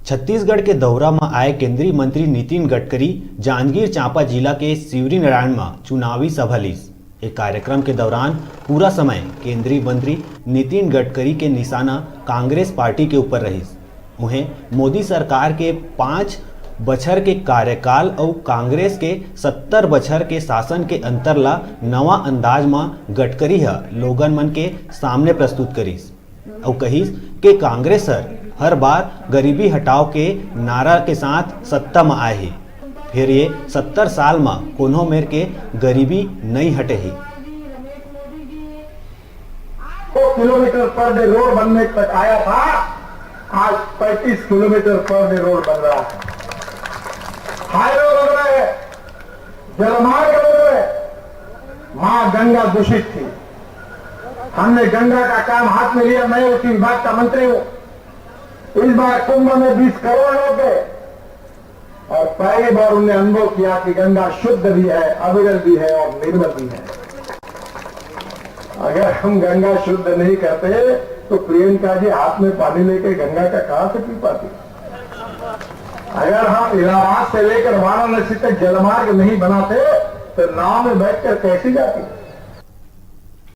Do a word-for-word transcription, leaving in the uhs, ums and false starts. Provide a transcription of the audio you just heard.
छत्तीसगढ़ के दौरा म आए केंद्रीय मंत्री नितिन गडकरी जांजगीर चांपा जिला के शिवरीनारायण म चुनावी सभा लीस। ए कार्यक्रम के दौरान पूरा समय केंद्रीय मंत्री नितिन गडकरी के निशाना कांग्रेस पार्टी के ऊपर रहिस। उहें, मोदी सरकार के पाँच बछर के कार्यकाल अउ कांग्रेस के सत्तर बछर के शासन के अंतर ला नवा अंदाज म गडकरी ह लोगन मन के सामने प्रस्तुत करिस। अउ कहिस के कांग्रेस हर हर बार गरीबी हटाओ के नारा के साथ सत्ता म आए हे, फेर ये सत्तर साल म कोनो मेर के गरीबी नइ हटे हे। किलोमीटर पर डे रोड बनने तक आया था, आज पैंतीस किलोमीटर पर डे रोड बन रहा है। हाईवे बन रहा है, जलमार्ग बन रहे। माँ गंगा दूषित थी, हमने गंगा का काम हाथ में लिया। मैं उसी विभाग का मंत्री हूँ। इस बार कुंभ में बीस करोड़ लोग गए और पहली बार उनने अनुभव किया कि गंगा शुद्ध भी है, अविरल भी है और निर्मल भी है। अगर हम गंगा शुद्ध नहीं करते तो प्रियंका जी हाथ में पानी लेके गंगा का कहां से पी पाती? अगर हम इलाहाबाद से लेकर वाराणसी तक जलमार्ग नहीं बनाते तो नाव में बैठकर कैसे जाती?